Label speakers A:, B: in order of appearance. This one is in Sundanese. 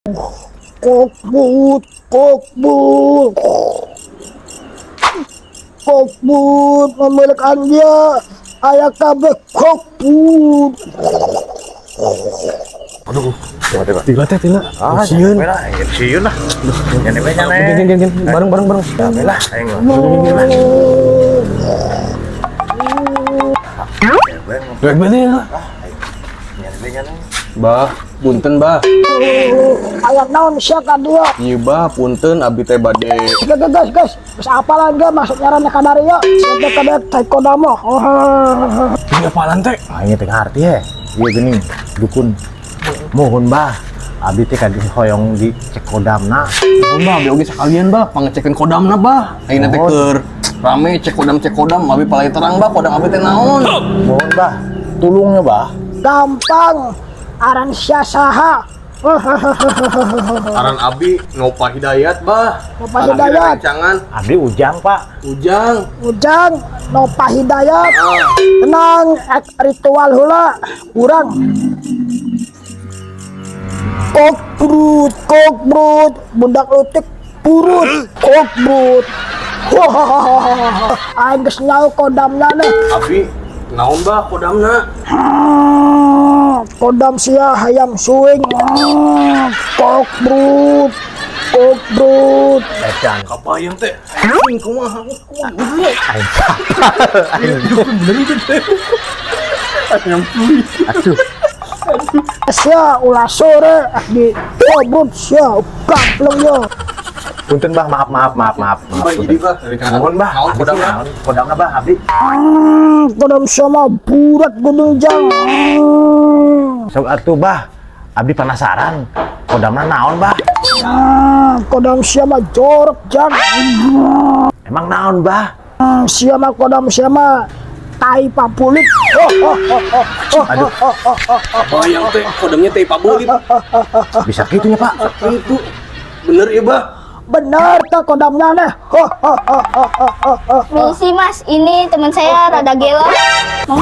A: Kokbut, kokbut. Kokbut memilik dia aya kabeh kokbut.
B: Aduh, coba coba.
C: Tila teh tila.
B: Ah,
C: sieun.
B: lah, sieun lah. Nyane we nyane.
C: Gen gen gen bareng bareng bareng.
B: Nyane lah, aing mah. Lah.
C: Rek bete ya.
B: Nyane we nyane.
C: Bah, punten bah.
A: Aya naon sia ka dieu?
C: Ieu bah, punten abi teh bade.
A: Gas gas gas. Geus apalan ge masuk ngaranna ka dieu? Sia teh kada tai kodam mah. Oh.
C: Ini apalan teh?
B: Aing teh ngarti he. Ieu geuning dukun. Mohon bah, abdi teh kadi hoyong dicek kodamna.
C: Mohon bah, abi oge sakalian bah, pangecekeun kodamna bah. Ayeuna teh
B: Mohon.
C: Keur rame cek kodam, abi palai terang bah, kodam abi teh naon.
B: Mohon bah, tulungnya bah.
A: Gampang. Aran sia saha?
C: Aran abi Nopa Hidayat bah.
A: Nopa Hidayat.
C: Rencangan
B: Abdi Ujang, Pak.
C: Ujang.
A: Ujang Nopa Hidayat.
C: Ah.
A: Tenang, ek ritual heula urang. Kokbrut, kokbrut, budak leutik purut, kokbrut. Hahaha. Aing geus nyaho kodamna nih.
C: Abi naon bah kodamna?
A: Kodam sia hayam suing. Kokbrut, kokbrut.
B: Edan.
C: Kabayang teh. Aing kumaha kumaha.
B: Aing aing
C: Bener itu teh. Ayam suing.
B: Aduh.
A: Sia ulah sore di kobrut sia gapleng yo.
B: Punten bah, maaf maaf maaf maaf. Maaf,
C: Bah, jadi
B: punten.
C: bah.
B: Mohon bah,
C: Naon
B: abdi
C: kodamna?
B: naon kodamna bah, abdi.
A: Kodam sia mah burat gudung jang.
B: Sok atuh bah, abdi penasaran. Kodamna naon bah?
A: Kodam sia mah jorok jang.
B: Emang naon bah?
A: Sia mah kodam sia mah tai papulit. Oh, oh, oh, oh, oh.
B: Aduh,
C: Kabayang teh kodamnya teh pabulit.
B: Bisa gitunya Pak.
C: Itu bener ya bah?
A: Bener tuh kodamnya nih. Oh, oh, oh, oh, oh, oh, oh.
D: Misi mas, ini teman saya rada gelo. Mau?